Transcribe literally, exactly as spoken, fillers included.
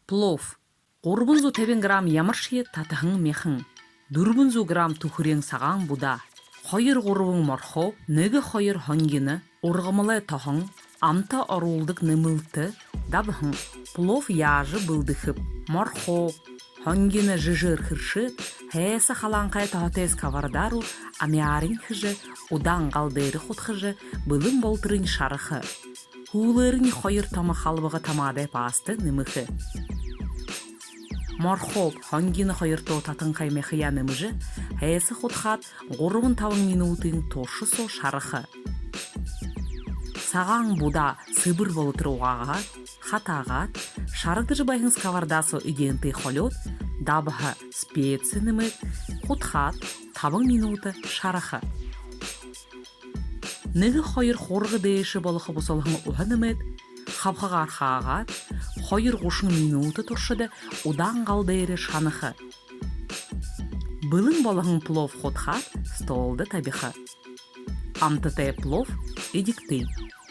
Плов. Гурбан зуу табин грамм ямаршье татаһан мяхан, дүрбэн зуу грамм түхэреэн сагаан будаа, хоёр-гурбан морхооб, нэгэ-хоёр һонгино, ургамалай тоһон, амта оруулдаг нэмэлтэ, дабһан. Плов яажа бэлдэхэб? Морхооб, һонгино жэжээр хэршээд, һайса халаанхай тоһотой сковорода руу амяарынь хэжэ, удаан гал дээрэ худхажа, бэлэн болоторынь шараха. Һүүлээрнь хоёр томо халбага томадай паста нэмэхэ. Морхооб, һонгино хоёртоо татанхай мяхаяа нэмэжэ, һайса худхаад, гурбан-табан минутын турша соо шараха. Сагаан будаа сэбэр болотор угаагаад, хатаагаад, шарагдажа байһан сковорода соо эдеэнтэй холёод, дабһа, специ нэмээд, худхаад, табан минута шараха. Нэгэ-хоёр хурга дээшэ болохо бусалһан уһа нэмээд, хабхагаар хаагаад, хоёр гушан минута туршада удаан гал дээрэ шанаха. Бэлэн болоһон плов худхаад, столдо табиха. Амтатай плов эдигты.